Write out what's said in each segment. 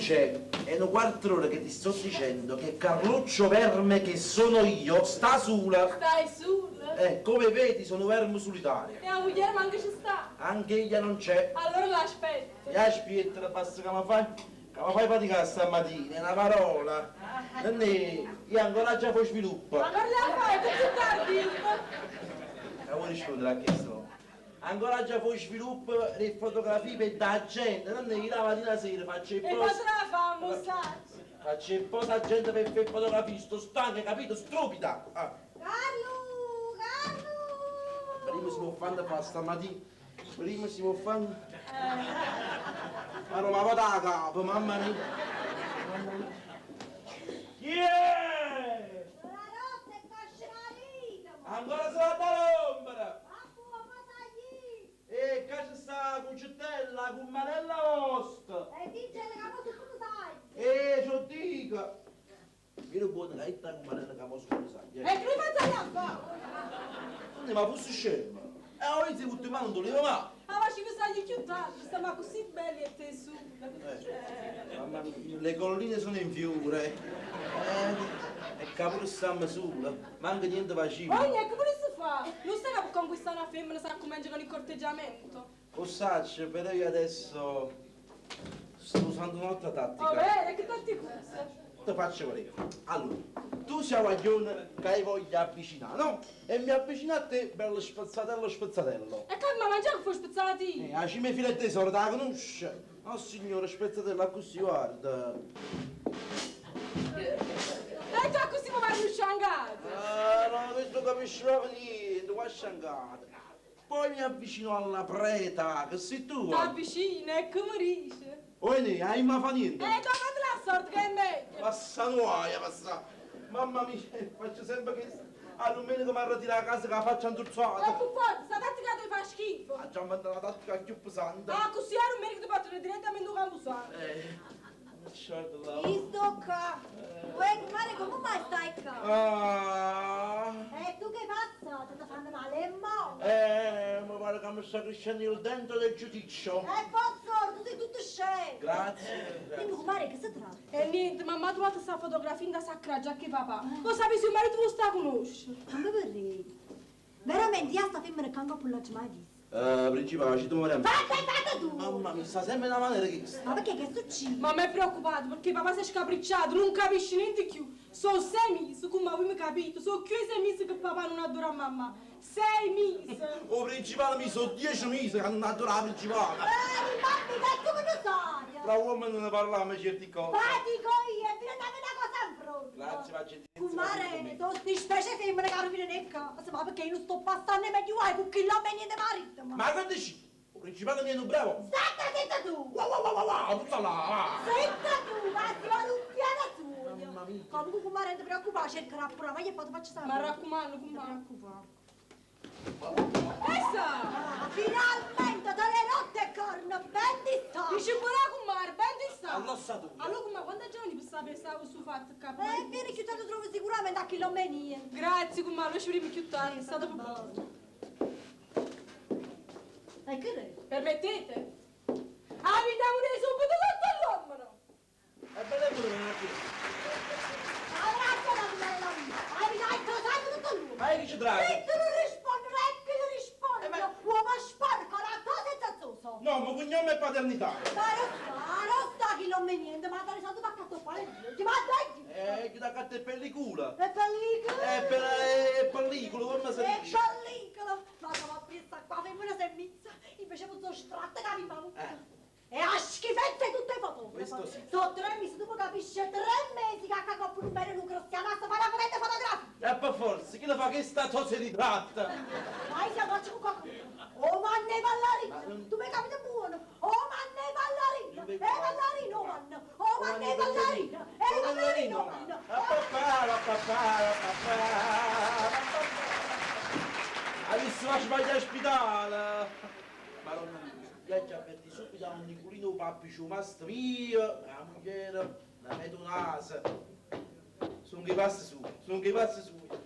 Concè, è nu quarto d'ora che ti sto dicendo che Carluccio Verme, che sono io, sta sula. Stai sula? Come vedi sono verme sulitario. E 'a mugliera manco ce sta? Anche ella non c'è. Allora l'aspetto. E aspiettala, basta che mi fai, che mi fai faticare stamattina, è una parola. Nennè, io ancora aggia fa 'o sviluppo. Ancora l'hê 'a fa', è tutto tardi. Che vuoi rispondere a chesto? Ancora aggia fa 'o sviluppo d' 'e fotografie pe' dà 'a gente, nennè, io d' 'a matina 'a sera faccio 'e E pose. quanto l'hê 'a fa', m' 'o saccio. Faccio 'e pose 'a gente pe' fa 'e fotografie, sto stanca, hai capito? Stupida! Ah. Carlu! Carlu! Vedimmo si m' 'o fanno fa stammatina. Vedimmo si m' 'o fanno. Marò, m'avota 'a capa, mamma mia. Mamma mia. Chi è? La rotta è casciarita! Ancora se l'ha da rompere! Vabbuò, mo saglì! E ccà ce sta 'a Cuncetella, 'a cummarella vosta! E dincelle ca mo subito saglie! Eh, ce 'o ddico! Vire buono ca itta 'a cummarella ca mo subito saglie. E che lu fai saglì a fa? Neh, ma fusse scemo? E 'o vizio 'e vuttà 'e mano nun t' 'o lieve mai! 'A facive saglì cchiù tardi, stammo accussì belli e te sule. Eh, mamma mia, le colline sono in fiore. Eh, e ccà pure stamme sule, manco niente facimmo. Oi nè, che vulisse fa? Nun sai ca pe conquistà na femmena s'accumencia con il corteggiamento? O saccio, però io adesso sto usando un'altra tattica. Overo? E che tattica use? Te faccio vedè. Allora, tu si 'a guagliona ca io voglio avvicinà, no? E mi avvicino a te, bello spezzatello spezzatello. E che avimm' 'a mangià che fa 'o spezzatino? Eh, 'a cima 'e filetto 'e sòreta 'a cunusce? Nossignore, spezzatello accussì, guarda. E tu accussì me parli sciancato? Ah, no, questo non capisce proprio niente, qua sciancato. Poi mi avvicino alla preta, che sei tu? T'avvicine e che me dice? Oi nè, aimma 'a fa niente? E tu 'a la sorte che è meglio! Passa nu guaio, passa! Mamma mia, faccio sempre chesto. 'A dummeneca m'arretiro 'a casa cu 'a faccia 'nturzata. E cu forza, sta tattica te fa schifo! Aggio 'nventato 'na tattica cchiù pesante. Ah, accussì 'a dummeneca te portano direttamente 'o campusanto. Eh. Io sto ccà. Uè, cummare, come mai stai ccà? Ah. E tu che passato? Te fanno male 'e mano? Eh, mi pare che mi sta crescendo il dente del giudizio. E forza, tu sei tutto scemo. Grazie. Dimmi, cummare, che si tratta? E niente, mammà ha truvato sta fotografia 'int'a sacca d' 'a giacca 'e papà. Vo' sapé si 'o marito vuosto 'a cunosce. Famme vedé. Veramente, io a sta femmena ccà 'ncoppa nun l'aggio mai vista. Principà, faciteme vedé a me. Fatta e fatta tu! Mamma mia, sta sempe 'e na manera chesta. Ma pecché, che è succieso? Mammà è preoccupata pecché papà s'è scapricciato, nun capisce niente cchiù. So' sei mise, cumme avimmo capito, so' cchiù 'e sei mise che papà nun addora a mammà. Sei mise! O principale mio so' diece mise ca nun addora 'a principale. Eh, mamma, e tu che ne sai? Tra uommene ne parlammo 'e cierti cose. Ma dico io, e viene a dà na cosa 'nfronte. Grazie p' 'a gentilezza. Cummare, so' sti specie 'e femmene ca arruvinano 'e ccase, ma pecché io nun sto passanno 'e meglio guaje cu chill'ommo 'e niente maritemo? Ma che dici? 'O principale mio è nu bravo. Statte zitta tu! Uà uà uà uà uà, tutta là, va! Zitta tu, ma si va nu piano suojo! Mamma mia! Comunque cummare, nun te preoccupà, cerco d'appurà, ma io po' te faccio sapè. M'arraccumanno, cummà. Nun te preoccupà. Essa! Ah, finalmente te l'hai rotte 'e corna, ben ti sta! Dice pure 'a cummare, ben ti sta! All'ossa tua! Allora cummà, quando aggia venì pe sapè stu fatto ccà? E vieni cchiù tardi truove sicuramente a chill'ommo 'e niente. Grazie cummà, allora ci vedimmo cchiù tardi, stateve buono. E che d'è? Permettete? Avita murì subito sotto all'uommene! E bella pure non è più. Ma chi ci trae? Se tu non rispondi, non è che io rispondo. Ma... Uomo sporco, la cosa è zazzoso. No, ma cognome è paternità. Ma non sta, non sta chi non me niente, ma dare soldi per accattare quale Dio. Ti mando io. E chi da accattare pellicula. E pellicola? E per e pellicola, come si dice? E pellicola. Ma va appresso qua, femmina si è messa. Invece mi sono stratta che mi fa. Eh. E 'a schifezza 'e tutt' 'e fotografe! Questo sì. So' tre mesi, tu me capisce, tre mesi ca ccà 'coppa nun vene nu cristiano a se fa' na fotetta 'e fotografia! E pe' forza, chi la fa chesta tosse ritratta? Ma io si 'a faccio cu quaccuno, 'o manno 'e ballarine! Tu m'hê capito buono? 'O manno 'e ballarine! 'E ballarine 'o manno! 'O manno 'e ballarine! 'E ballarine 'o manno! Avisse fa sbaglià spitale! Maronna mia, io aggia avvertì subito a don Niculino 'o pappice 'o masto mio, 'a mugliera, la meto 'o naso. Songo 'e passe suoje, songo 'e passe suoje.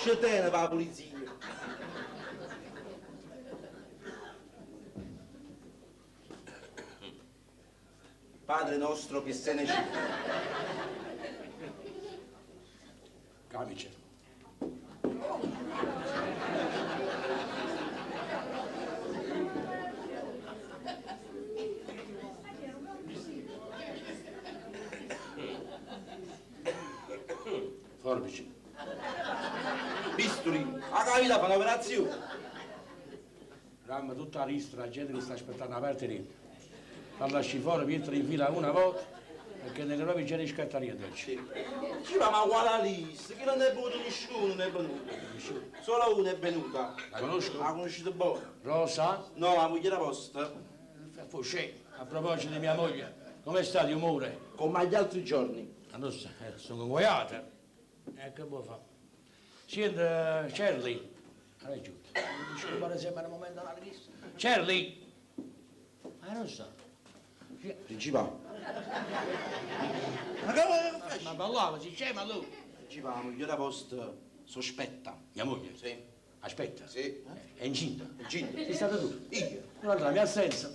Ce tene p' 'a pulizia. Padre nostro che sei nei cieli. Camice. Forbici. Bisturi, 'a capito 'a fa n'operazione. Ramme tutta 'a lista d' 'a gente che sta aspettanno 'a parte 'e dint. Falla ascì fora, miettela in fila una volta, perché nelle proprie gente scattariente oggi. Sì, ma ma quale lista? Chi non è venuto nisciuno, non è venuto. Nessuno. Solo uno è venuta. La conosco? La conoscete buona. Rosa? No, la moglie vostra. Foscè, a proposito di mia moglie, com'è stato di umore? Come agli altri giorni. Allora, sono inguaiata. E che vuoi fare? Senti, Charlie. Allora è giunto. Scompare sempre un momento alla lista. Charlie! Ma non so. Principale. Ma che fai? Ma parlava, si c'è, ma lui. Principale, la moglie vostra sospetta. Mia moglie? Sì. Aspetta. Sì. È incinta. Incinta. Sei stato tu? Io. Durante la mia assenza.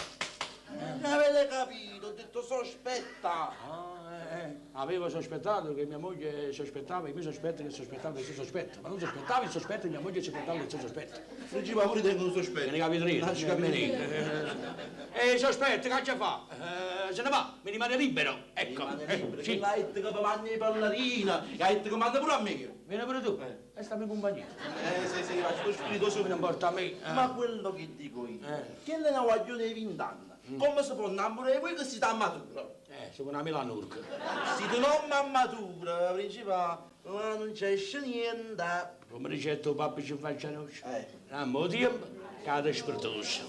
Non avete capito, ho detto sospetta. Ah, Avevo sospettato che mia moglie sospettava, il mio sospetto che sospettava il suo sospetto, ma non sospettava il sospetto di mia moglie sospettava il suo sospetto. Principale, pure tengo un sospetto. Ne capito niente. Non ci capito niente. E il sospetto che ci fa? Se ne va, mi rimane libero. Ecco. Rimane libero, Sì. che l'ha detto che mi manda i ballerina, che ha detto che manda pure a me. Vieni pure tu. E stiamo in compagnia. Sì, sì, faccio lo spiritoso. Non porta a me. Ma quello che dico io, che lei è una guaglione di 20 anni, come si può innamorare voi che siete ammatura? Sono una melanurca. Siete un uomo ammatura, principale, ma non c'è niente. Come dice tuo papà ci faccia noce. Dammo tempo, cade spiritoso.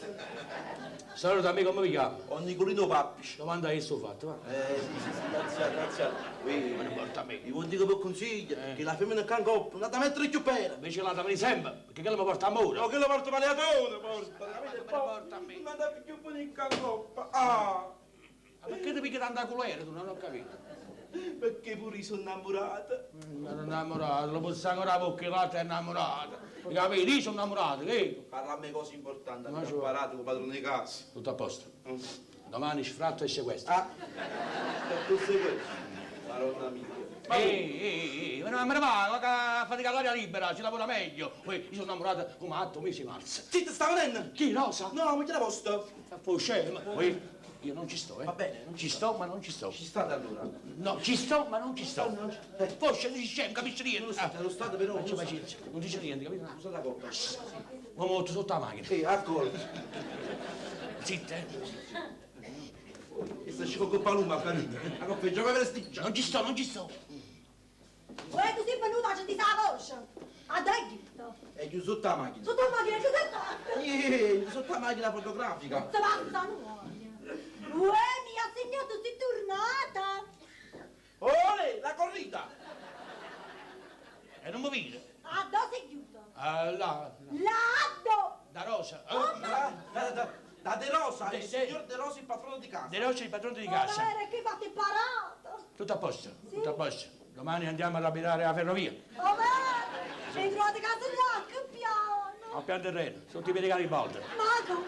Saluta me, come vi chiamo? Ho Nicolino Pappici. Domanda io sto fatto, va? Sì, sì, sì, grazie, grazie. Ui, Ma non porta a me. Vi vuol dire per consiglio, che la femmina qua in coppa, non da mettere più pena. Invece la da venire sempre, perché quello mi porta amore. No, che lo porta paleatone, porta. Capite? porta a me. Non da più buono in coppa. Ah! Ma perché ti picchi tanta culera tu? Non ho capito. Perché pure io sono innamorata. Ma non innamorato, lo posso ancora la bocca l'altra è innamorata. Capito? Io sono innamorato, che? Parla a me cose importanti, Ma abbiamo ci vuole. imparato con il padrone di casa. Tutto a posto. Domani sfratto e sequestro. Ah, per questo è questo. Madonna mia. Ehi, ehi, ehi, ma me ne vado, a fatica all'aria libera, si lavora meglio. Uè, io sono innamorato come atto mese marzo. Zitto, sta venendo? Chi, Rosa? No, ma la posto. Fu scemo. Uè, io non ci sto, eh. Va bene, non ci sto, ma non ci sto. Ci state allora? No, ci sto, ma non ci sto. Forse tu scemo, capisci niente. Non lo state, lo state però. Faccio pazienza, non dice niente, capito? Scusa la coppa. Ma molto sotto la macchina. Sì, accolto. Zitta, eh. E sta ci con palumba, capito? La coppa gioca per sticcia. Non ci sto, non ci sto. Uè, tu sei venuta a sentire la voce. A dai gitto. È chiuso sotto la macchina. Sotto la macchina, che sei fatto? Niente, sotto la macchina fotografica. Si passa noi. Uè, mia signora, tu sei tornata. Olè, la corrida. E non mi vede. A dove sei chiuso? Ah, là, Là, do. da Rosa. Da De Rosa, il signor De Rosa, il patrono di casa. De Rosa, il patrono di casa. Oh, che fate imparato? Tutto a posto, tutto a posto. Domani andiamo ad abitare la ferrovia. Oh, beh, hai trovato casa là, che piano. Al pian terreno, sotto i piedi Garibaldi. Ma come?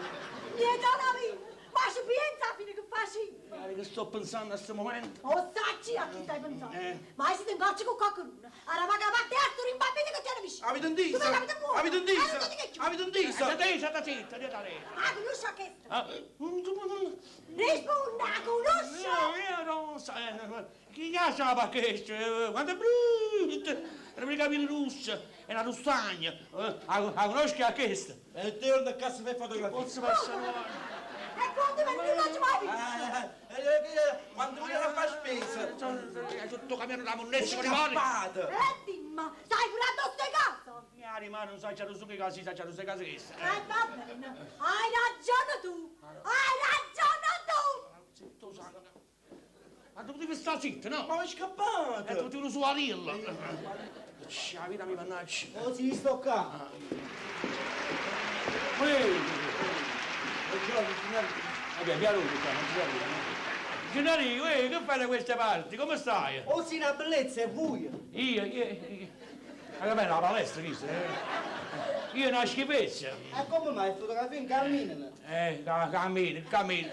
Niente alla vita. Ma ci pensa fino che facci. Guarda che sto pensando a questo momento. Oh, sacci a chi stai pensando. Ma siete in caccia con qualcuno. Allora va a parte a rimbambito che c'era vicino. Avete inteso? Tu mi hai capito buono? Avete inteso? Eh, non ti dico. Avete inteso? State zitta, zitta, zitta. Ah, conosci a questa? Ah, Risponda, conosci? Io, io non so. Chi sa perché? Quanto è brutto! Era per i capelli russi, è una russagna. La conosci a questa? E te a casa fai fotografia. Posso passare? E quando mi non ci mai visto? Quando viene a fare spesa. Sotto camion la monnezza con i mani. Scappate. E dimmi, sai pure addosso di casa? Mi rimane, non sai c'è su che casa, sai c'è su che casa questa. Va bene, hai ragione tu! Hai ragione tu! Zitto, sangue. Ma tu devi stare zitto, no? Ma è scappato! E tu ti uno suarillo. La vita mi mannaggia. Oh, sì, sto qua. Buongiorno, signore. Vabbè, piano, non ci siamo. Gennarino, che fai da queste parti? Come stai? Oh sì, una bellezza, è buio. Io. Ma che bella la palestra, visto? Eh? Io una schifezza. E come mai le fotografie camminano? Cammina, cammina.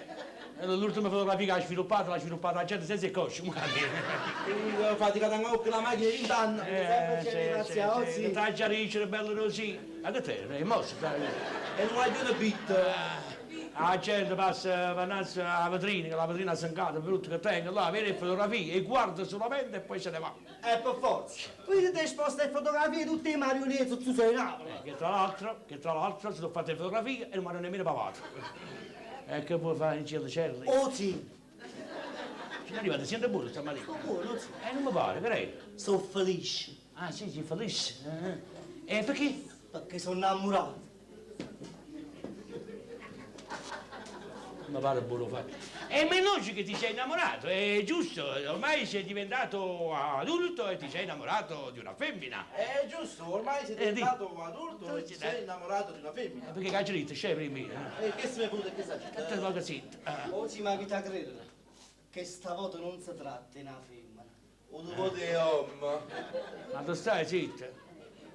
L'ultima fotografia che ha sviluppato, l'ha sviluppata la gente senza il cosce, come cammina. Io fatica da un la macchina di vent'anni. Sempre c'è ringraziare, sì. Ti già ricere, bello così. Ma che te, è mosso, stai. E non hai più una bit. La gente passa innanzi alla vetrina, che la vetrina è sancata, brutto che tengo, là, vede le fotografie e guarda solamente e poi se ne va. Per forza. Quindi ti esposta le fotografie di tutte le marionette su sei Napoli. Che tra l'altro, che tra l'altro, si sono fatte le fotografie e non mi hanno nemmeno pagato. E che puoi fare in cielo cielo? Oh sì. Ci è arrivato, sente buono stamattina. Sono buono, sì. Non mi pare, che Sono felice. Ah sì, sì, felice. E perché? Perché sono innamorato. Mi pare buono fare. E ma è logico che ti sei innamorato, è giusto, ormai sei diventato adulto e ti sei innamorato di una femmina. È giusto, ormai sei di. diventato adulto e ti Sì, sei dai. innamorato di una femmina. Perché caccia dite, c'è prima. E che se ne è venuto e che sta Che te lo zitto. Oh sì, ma vita credere che stavolta non si tratta di una femmina. Un po' di uomo. Ma tu stai zitto?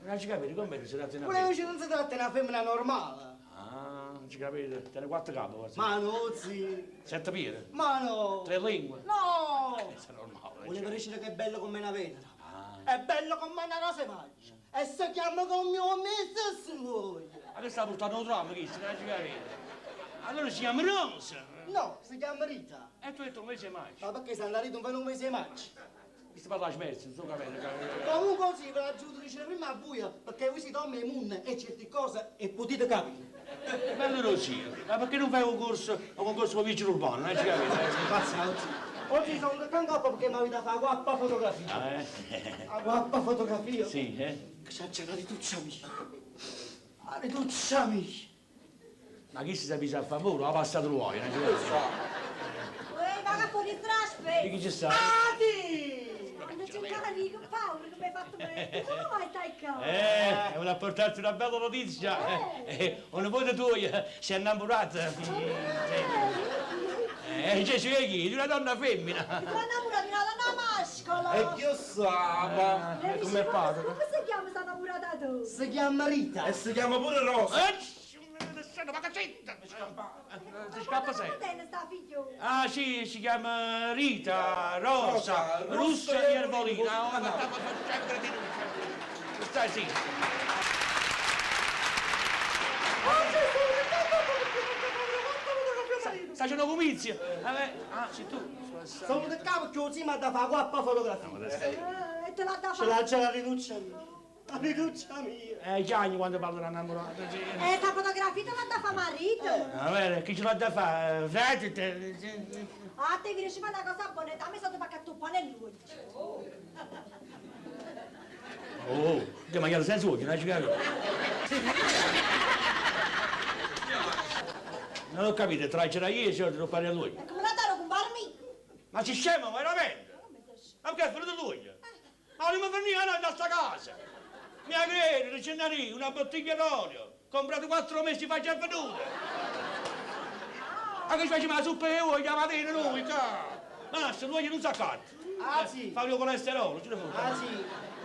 Non ci capito come si tratta di una Volevo femmina. dire non si tratta di una femmina normale. Ah, non ci capito. Te ne quattro capo quasi. Ma no, sì. Sette piedi. Ma no. Tre lingue. No. Questo è normale. Volevo dire che è bello come una venera. Ah. È bello come una rosa magia. E si chiama come un Mrs. Moglie. Ma che sta portando un dramma, chi? Non ci capito. Allora si chiama Rosa. No, si chiama Rita. E tu hai detto un mese maggio. Ma perché se andare Rita non fa un mese maggio? Questo parla a smerzo, non so capendo. Comunque sì, ve la giuro dice prima a buio, perché voi siete uomini immunni e certe cose e potete capire. Bello Rosino, ma perché non fai un corso, un concorso con vigile urbano, non ci capito? Pazza, oggi. Oggi sono canto perché mi avete fatto guappa fotografia. Ah, eh? La guappa fotografia? Sì, eh? Che c'è la rituccia mia. La rituccia mia. Ma chi si sa pisa a favore? Ha passato l'uoio, non ci capito? Uè, va che fuori Di straspe! chi ci sta? Adi! Non c'è carico, paura che mi hai fatto mettere. Come mai stai qua? Volevo portarti una bella notizia. Un nipote tuo si è innamorata. Gesù è chi? Di una donna femmina. Ti sono innamorata di una donna mascola! E chi lo sa? Lei dice, Come è padre? Come si chiama sta innamorata tu? Si chiama Rita. E si chiama pure Rosa. Ma che c'entra? Si scappa sempre. Ma sta figlio? Ah sì, si chiama Rita, Rosa, Rosa, Russa Russa e e Erbolina. Erbolina. Stai zitto. Sta facendo comizio. Ah, sei tu. Sono del capo che così mi ha da fare guappa fotografia. E te l'ha da Ce fare. l'ha già la rituccia mia. La rituccia mia. Gianni quando parla innamorato. Sì. E sta fotografia te l'ha da fare marito. Va bene, chi ce l'ha da fare? Frate, te- Ah, te vi riesci a fare una cosa buona, a me sono fatto un pane e lui. Oh, ti mangiato senza occhi, non ci capito. Non ho capito, tra c'era io e devo fare a lui. E come l'ha dato con barmi? Ma si scemo, veramente? Ma perché è venuto lui? Ma non mi veniva da sta casa! Mi ha credo, Gennarino, una bottiglia d'olio! Comprato 4 mesi fa già venuta! Ma che ci facciamo la zuppa e olio la mattina noi, qua? Ma se l'olio non sa cazzo! Ah sì, Fa il colesterolo, ce ne fa. ah sì.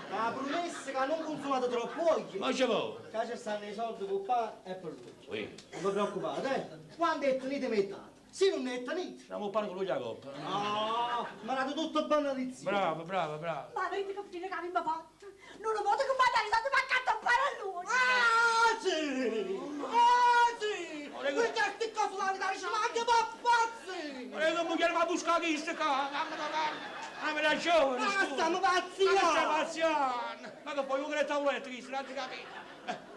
Ma promessa che non consumate troppo olio. Ma ce vuoi? Che ci stanno i soldi per qua e per lui. Ui, Non vi preoccupate, eh. Quando è tenete mettate. Se non è tenete. stiamo a pane con l'olio a coppa. No, mi ha dato tutto benedizio. Bravo, bravo, bravo. Ma vedi che fine che abbiamo fatto? Non ho modo che mi ha dato fatto un pane a lui. Ah sì! Ah sì! Queste cose la vita ci manca ma pazzi! Ma io non mi chiamo a buscare chi sta qua. Ah, me ragione, Ma scusa. stiamo Ma che stai pazziando! pazziando? Ma che poi io che tavoletta chi non ti capito?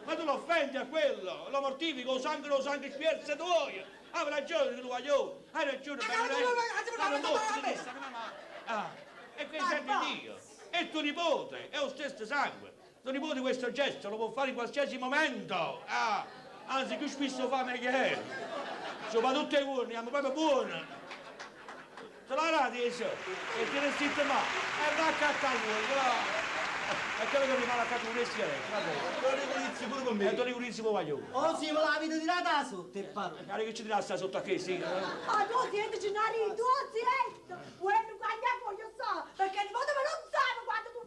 Ma tu lo offendi a quello, lo mortifichi, lo sangue, lo sangue spierza tuo. Ha ragione che lo voglio. Hai ragione, Ah, e questo è Dio. È tuo nipote, è lo stesso sangue. Tuo nipote questo gesto lo può fare in qualsiasi momento. Ah, anzi, più spesso fa meglio è. Soprattutto i buoni, siamo proprio buoni. Te la date adesso e te ne zitto ma e va a cattare lui, va. E quello che rimane a casa con le sigarette, va bene. Tony Pulizzi pure con me. E Tony Pulizzi poi voglio. Oh sì, me l'avete tirata sotto e parole. Guarda che ci dirà sta sotto a che sì. Ma tu senti, Gennaro, tu senti. Vuoi non guardare voglio so, perché il modo me non sa quando tu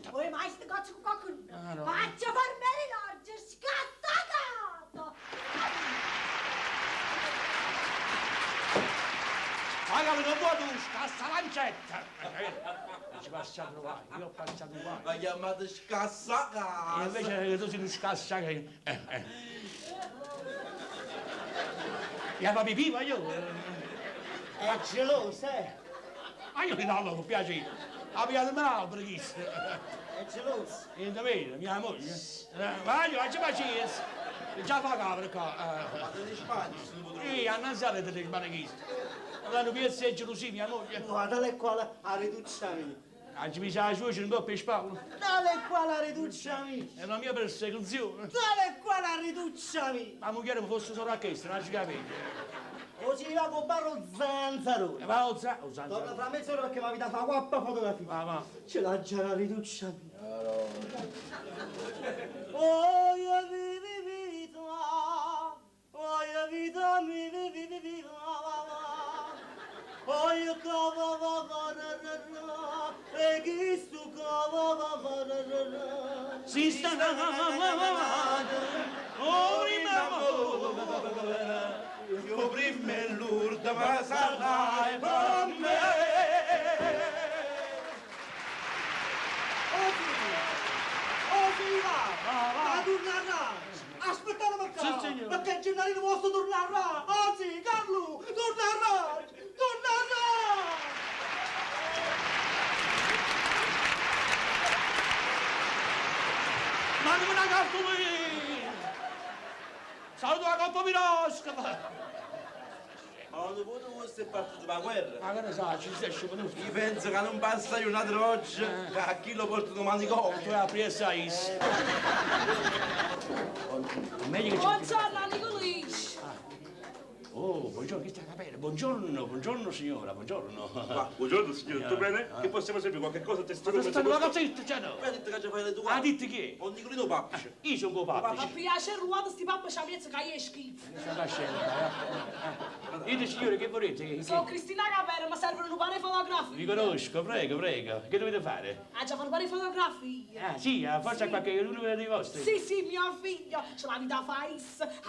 fai. Vuoi mai sti cazzo con buò tu, scassa lancetta! Aggio passato nu guaio, io ho passato nu guaio. M'ha chiammato scassacasa. E invece tu si' nu scassa... Eh, eh. E 'a fa pipì, guagliò? È geloso, eh? Ma io ti do con piacere. Ha pigliato bravo per chisto. È geloso. Niente meno, mia moglie. Voglio, faccio pazienza. Già fa capra qua. Ma te ne sbagli, se non potrò. Sì, annanzi a te ne sbagli chisto. Allora piezza e gelosia, mia moglie. Guarda tale e quale 'a riduccia mia. Oggi mi sa la suocera un po' per spalle. Tale e quale 'a riduccia mia. È una mia persecuzione. Tale e quale 'a riduccia mia. Ma moglie mi fosse solo a chesta, non ci capito. Così va con barro zanzarone. E va, o za, o zanzarone. Torna fra mezz'ora perché mi avete fa guappa fotografia. Va, va. Ce l'ha già la riduccia mia. Oh, io vivi vita, oh, io vita mi vivi vivi Oh, io cava va va ra ra ra, e chi stu cava va va ra ra ra. Si sta Oh, prima Io prima e l'ultima sarai per me. Oh, sì, oh, sì, va, ma tornerà. Aspettate perché, Sì, signore. perché il Gennarino vostro tornerà. Oh sì, Carlo, tornerà, tornerà. Mandami una cartolina! Saluto la Coppa Mirosca! Ma quando voto questo è partito per la guerra. Ma che ne sa, ci sei venuto. Io penso che non basta un altro oggi, che a chi lo porta domani Tu come. apri e sai. Meglio che ci... Buongiorno, Nicolici. Oh, buongiorno, chi sta capendo? Buongiorno, buongiorno signora, buongiorno. Ma Buongiorno signore, tutto bene? Che possiamo servire? Qualche cosa? Ma Testone? sta una cosetta, cioè no. poi ha detto che ci fai le tue Ha detto chi? O Nicolino Pappice. Io sono con Ma pappici. piace ruoto sti pappa c'ha mezzo che è schifo. Sta scena, eh. Dite signore, che volete? Che- Sono Cristina Capera, ma servono un paio di fotografie. Vi conosco, prego, prego. Che dovete fare? Ah, già fanno un paio di fotografie. Ah, sì, ah, forse Sì. qualche uno dei vostri. Sì, sì, mio figlio, ce l'ha vita fa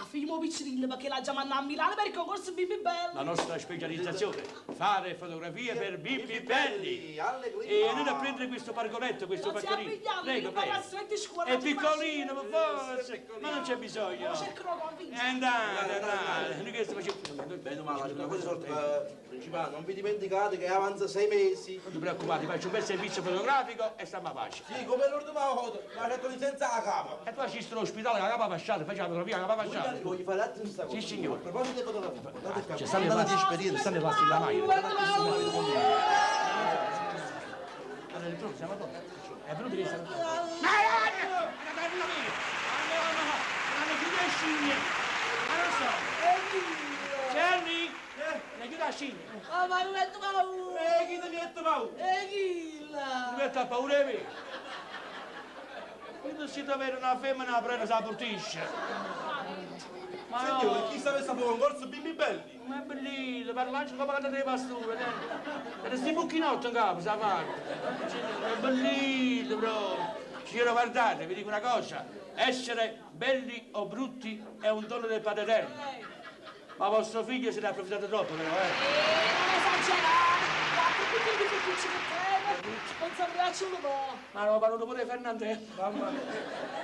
a figlio piccinino perché l'ha già mandato a Milano per il concorso Bimbi La Belli. nostra specializzazione, fare fotografie per bimbi belli. Allegria. E andate a prendere questo pargoletto, questo Non si parcolino. abbigliamo, Prego, io prego. ragazzo di scuola. È piccolino, per forza. Ma non c'è bisogno. Lo cercherò convinto. Eh, Andate, andate. Noi che stiamo facendo? Bene, ma la cosa sorta principale, non vi dimenticate che avanza 6 mesi. Non ti preoccupate, faccio un bel servizio fotografico e stiamo a pace. Sì, come l'ultima volta, ma certo di senza la capa. E tu assistri all'ospedale con la capa fasciata, faccio la fotografia con la capa fasciata. Voglio fare altro questa cosa. Sì, signore. A proposito di fotografia, guardate qua, Cioè, stanno guardate fatti- di esperienza. stanno fatti la maglia. Allora, il pronto, siamo a posto. È venuto che sta... Ma hanno chiuso le scimmie! Ma non so! Charlie! Le chiudo la scimmia! Oh, ma mi metto paura. E chi ti mette paura? E chi là? Mi mette paura di me! Io si avere una femmina a prendere la portisce! Ma Signore, no! chi sa questa concorso bimbi belli? Ma è bellino, parlanci come cantare le pasture, eh? E sti bucchinotti in capo, sa fare. È bellino, proprio. Signora, guardate, vi dico una cosa. Essere belli o brutti è un dono del Padre Eterno. Ma vostro figlio se ne è approfittato troppo, però, eh. Eh, non esagerare. Guarda, tutti i figli che tiene. Non saprà ce lo do. Ma no, parlo pure Fernandè. Mamma mia.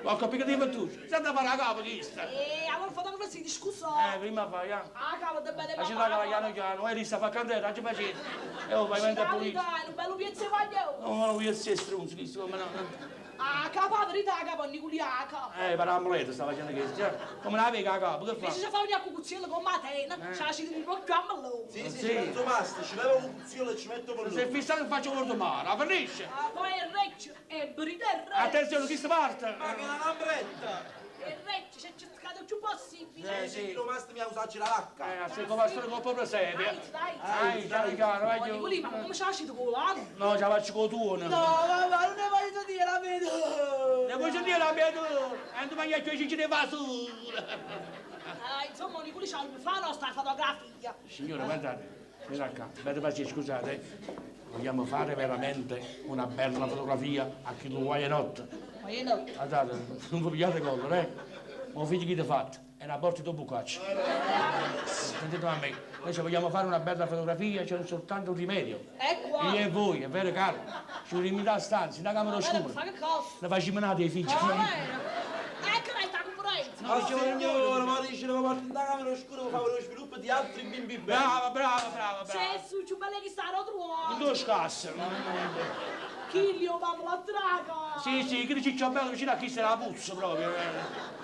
Ho capito di tu. Senza fare la capo, chi sta? Allora fotografia si scusa. Prima fai, eh. Ah, cavolo, da bene Ma ci dà la chiano chiano, e lì sta fa cantare, ci facete. E oh, vai avanti a pulire. Dai, un bello piezzo voglio. No, ma non voglio essere stronzo, chi come no. Ah, capo, la verità, capo, Nicolia, capo. Per l'amuletta sta facendo questo. Cioè, come la vega a capo, che fa? Invece ci fa una cucuzzella con Matena, c'ha la cita di proprio a melone. Sì, sì, Sì. ci metto masto, ci levo un cuzzino e ci metto per Se è lui. fissato che faccio un mare, la finisce. Ah, poi è reccio, è brita è reccio. Attenzione, chi si parte? Ma che una lambretta! È reccio, c'è cercato il più possibile. Sì, sì, lo masto mi ha usato la lacca. Se come storia con proprio sedia. Dai, dai. Dai, ciao, caro, Oh, vai Nicolì, ma come c'ha la cita con l'anno? No, ce la faccio con tu. No, No, mamma, non ne voglio dire la vedo. Ne vuoi dire la mia tu? E tu mangi i cicci di basura. Ah, insomma, Nicolì c'ha il fa la nostra fotografia. Signora, guardate, venite qua, avete pazienza, scusate. eh. Vogliamo fare veramente una bella fotografia a chi lo vuole notte. Ma io no. Guardate, non vi pigliate collera, eh? Ma figlio che ti ha fatto? È una porta di bucaccia. Sentite a me, Noi se vogliamo fare una bella fotografia c'è soltanto un rimedio. E qua. Io e voi, è vero Carlo? Ci riuniremo in stanza, in una camera oscura. Ma che cosa? Ne facciamo nate i figli. Ecco lei sta conferenza. Ma signora, ma dice che porta in camera oscura per fare lo sviluppo di altri bimbi belli. Brava, brava, brava, brava. Se su ci belle che sta Non trovato. tu scassa. Chi li ho la traga. Sì, sì, che ciccio bello vicino a chi se la puzza proprio.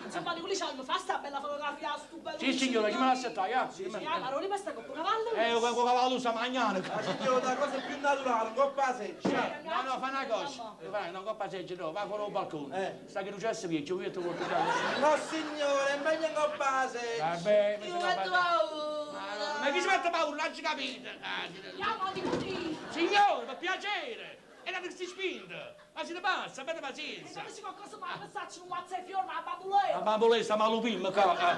Insomma, di quelli c'hanno fa sta bella fotografia, stu bello. Sì, signora, ci me l'assettai, eh? Sì, ah, ma non rimasta con cavallo. Con cavallo sta mangiando. Ma signora, la cosa più naturale, coppa seccia. No, no, fa una cosa. Fai una coppa seccia, no, va fuori al balcone. Eh. Sta che non c'è vecchio, io ti porto già. No signore, è meglio in coppa seccia. Vabbè, Io metto paura. Ma chi si mette paura? Non ci capite. Ah, Andiamo, di così. Signore, per piacere! È la che si spinta! Ma si ne passa, abbiate pazienza! Se qualcosa ma pensarci un mazzo e fiore, la bambuletta. La bamboletta, ma lupin, qua.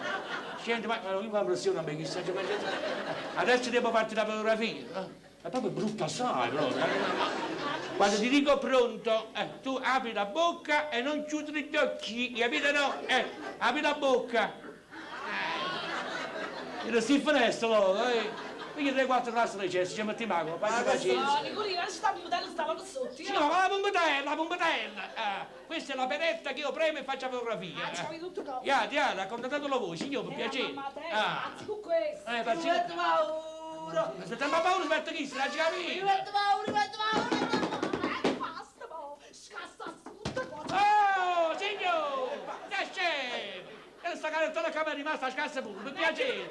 Senti, ma ma io mi impressione a me, chissà, cioè, adesso devo farti la fotografia. eh. È proprio brutta assai, proprio. Quando ti dico pronto, tu apri la bocca e non chiudere gli occhi, capito no? Apri la bocca. Era sti finestra, no, eh. Quindi 3-4 classi di cesso, ci mettiamo acqua, fai pazienza. No, Nicolina, ci sta il modello, stava là sotto. Sì, no, ma la pompetella, la pompetella. Ah, questa è la peretta che io premo e faccio la fotografia. Ah, c'avevi tutto cosa. Ya, ya, raccontatelo voi, signor, per piacere. Mamma te, Ah. anzi con questo. Pazienza. Io metto paura. Aspetta, ma paura, aspetta chi, se la ci capito. Io metto paura, io metto paura. Basta, mo. Scassa tutto cosa. Oh, signor! Che c'è? E sta cartona che mi è rimasta scarsa pure, per piacere.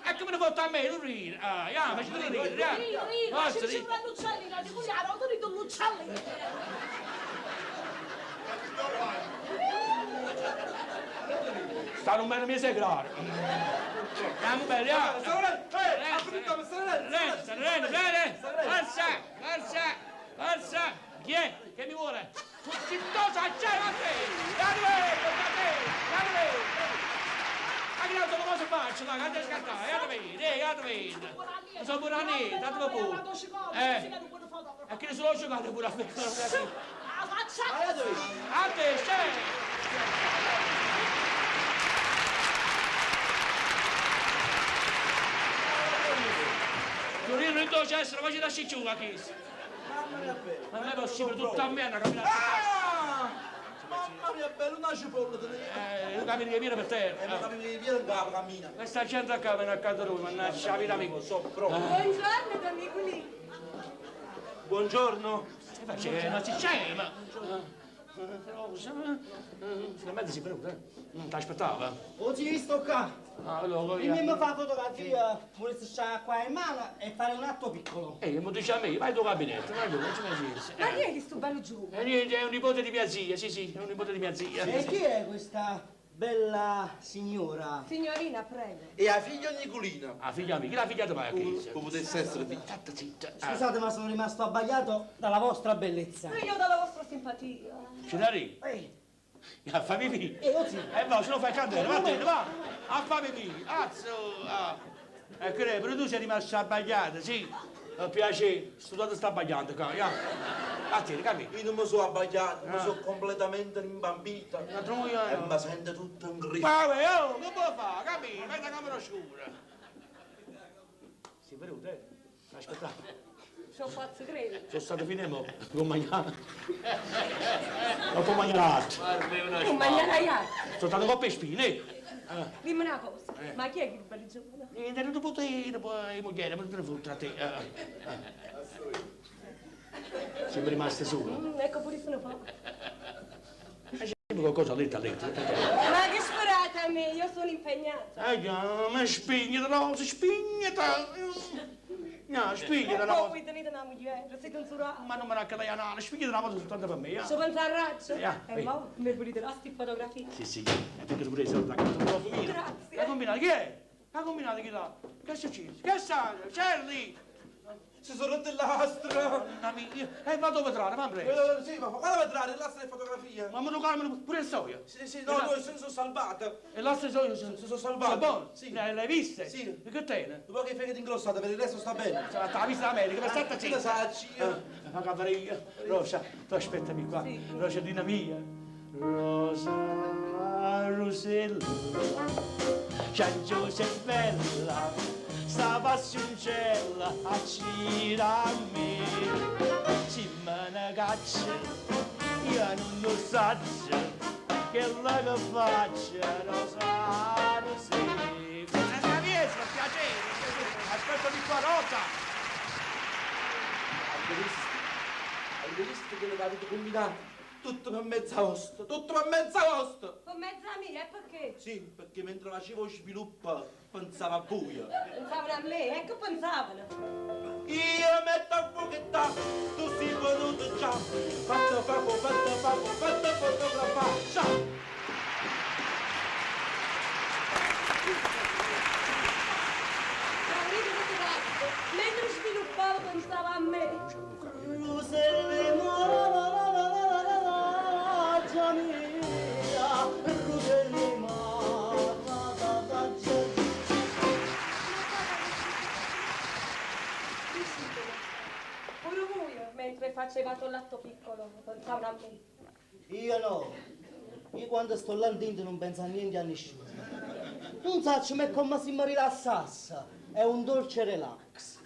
E come ne porta a me, non ridere. Ah, ya, facete ridere, ya. Ridi, ridi, Forza, ci ridi. sono l'uccellino, di cui ha rotto l'uccellino. Stanno bene mia segretaria. Andiamo bene, ya. Renzo, Renzo, bene. Forza, forza, forza. Chi è? Che mi vuole? Fuccintosa, c'è la te! Da dove? Da te! Da dove? Ma che altro cosa faccio? Ma che scattare? Da dove? Da dove? Non sono pure a niente, da dove pure? E che ne sono giocato pure a me? La faccia! A te, c'è! Torino in dolce essere, faccio da cicciuga, chi? Mamma mia bella. Ma non è possibile, tutta a me una camminata. Ah! Mamma mia bella, una cipolla te ne. Non cammini che viene per terra. Ma cammini che viene in capo, cammina. Questa gente qua viene accanto a lui, mannaggia, la vita mia. So proprio. Buongiorno, don Nicolì. Buongiorno. Che faccio? Non si c'è, ma... Rosa, finalmente si è venuta, eh? Non ti aspettava? Oggi sto qua. Ah, allora, Prima mi fa fotografia, volessi stare qua in mano e fare un atto piccolo. Ehi, mi dice a me, vai al tuo gabinetto, vai tu, non ci facessi. Ma chi è questo bello giovane? Niente, è un nipote di mia zia, sì, sì, è un nipote di mia zia. E chi è questa bella signora? Signorina, prego. E la figlia Nicolina. Ah, figlia mia, chi l'ha figliata mai a chiesa? Come potesse essere figlia. Zitta, zitta. Scusate, ma sono rimasto abbagliato dalla vostra bellezza. Io dalla vostra simpatia. Cenarì? Ehi. A fa pipì? Oh, sì. No, se lo fai cantare, vattene, va! A fa pipì, azzo! Ah. E credo, però tu sei rimasto abbagliato, sì? Mi piace, studiato sta abbagliando qua, ya. Vattene, capi? Io non mi sono abbagliato, mi sono completamente rimbambita. La troia. E mi sento tutto in grigio. Ma oh, che può fare? Capi? Vai da camera oscura. Sei venuto, eh? Aspetta. Ci ho fatto credere. Sono stato fino a mo, con mangiare. Non può mangiare altro. Non mangiare altro. Sono stato con le spine. eh. Dimmi una cosa, ma chi è che bel giovane? Niente, non potevo, poi moglie, ma non te ne fotte a te. Siamo rimasti soli. Ecco pure sono poco. Ma qualcosa a letto, a letto. Ma che sperate a me, io sono impegnata. Ma spignete, no, spignete. No, spignete una E poi volta. voi tenete una moglie, siete un surato. Ma non me la canale, spignete una volta soltanto per me. Ci pensa a raggio. E eh. mo mi volete la sti fotografie. Sì, sì, è perché tu preso da casa, non lo Grazie. Che ha combinato? Chi è? Che ha combinato chi là? Che è successo? Che è stato? Charlie! Si sono rotte il lastra. Mamma mia, vado a vetrare, va presto. Sì, ma guarda vetrare, il lastra è fotografia. Ma mi tocca pure il soia. Sì, sì, no, no, sono salvata. E lastra soia sono Si sono salvate. Sono buone? Sì. Le hai viste? Sì. E che tiene? Dopo che fegato ingrossato, per il resto sta bene. Sono la vista d'America, per stata Che ne zitta. sacci? Ma cavaria. Rosa, tu aspettami qua. Rosalina mia. Rosa, Rosella, Cianciosa e bella. Sta passioncella accira a me. Chi me ne caccia, io non lo saccio, quella che faccio, Rosa, Rosì. Riesco, piacere, piacere. Aspetto di qua, Rosa. Avete visto? Avete visto quello che avete combinato? Tutto per mezza vostra, tutto per mezza vostra! Per mezza mia, e perché? Sì, perché mentre facevo sviluppo pensavo a voi. Pensavano a me, e che pensavano? Io metto a fuoco tu sei venuto già. Fatto fapo, fatto fapo, fatto fotografare. Ciao! Mentre sviluppavo pensavo a me. Pure voi, mentre facevate l'atto piccolo, pensavano a me. Io no. Io quando sto là dentro non penso a niente a nessuno. Non so, ma è come se mi rilassasse. È un dolce relax.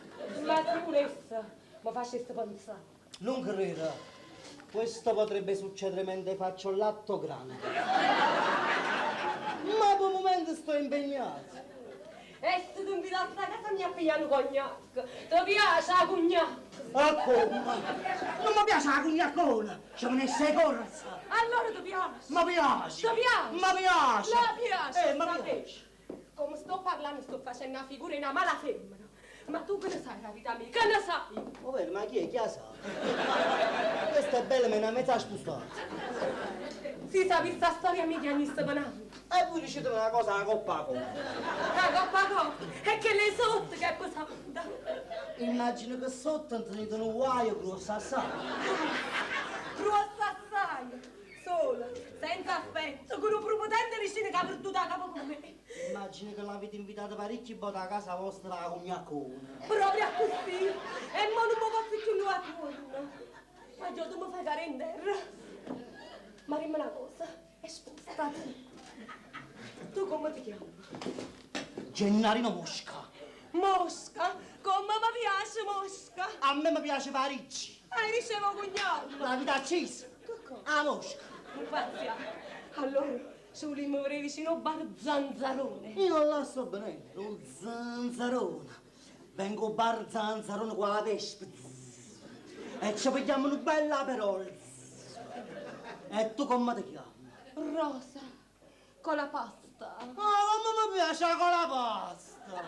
Ma se volesse, mi facesse pensare. Non credo. Questo potrebbe succedere mentre faccio l'atto grande. Ma per il momento sto impegnato. E se ti invitassi a casa mia a pigliare un cognac, ti piace la cognac? Ma come? Non mi piace la cognaccona, ci venisse corsa. Allora ti piace? Mi piace. Ti piace? Mi piace. La piace? Mi piace. Come sto parlando sto facendo una figura di una mala femmina. Ma tu che ne sai la vita mia? Che ne sai? Ovvero, ma chi è? Chi la sa? Questa è bella, ma è una mezza spostata. Si sa vista la storia mia di anni stavano. E voi dicete una cosa la coppa a coppa. La coppa a coppa? E che le sotto che è pesante. Immagino che sotto tenete un guaio grosso assai. Grosso assai. Sola, senza affetto, con un prepotente vicino che ha perduto la capo con me. Immagino che l'avete invitata parecchi volte a casa vostra la cognaccona. Proprio così. E mo non mi posso più nulla attorno. Ma io tu mi fai cadere in terra. Ma dimmi una cosa, e spostati. Tu come ti chiami? Gennarino Mosca. Mosca? Come mi piace Mosca? A me mi piace Parigi. E ricevo cognome. La vita accesa. Che cosa? La Mosca. Non pazzia. Allora, ci volimmo vedere vicino al bar Zanzarone. Io non la sto bene, lo zanzarone. Vengo al bar Zanzarone con la vespa. E ci pigliamo una bella parola. E tu come ti chiami? Rosa, con la pasta. Ah, come mi piace con la pasta.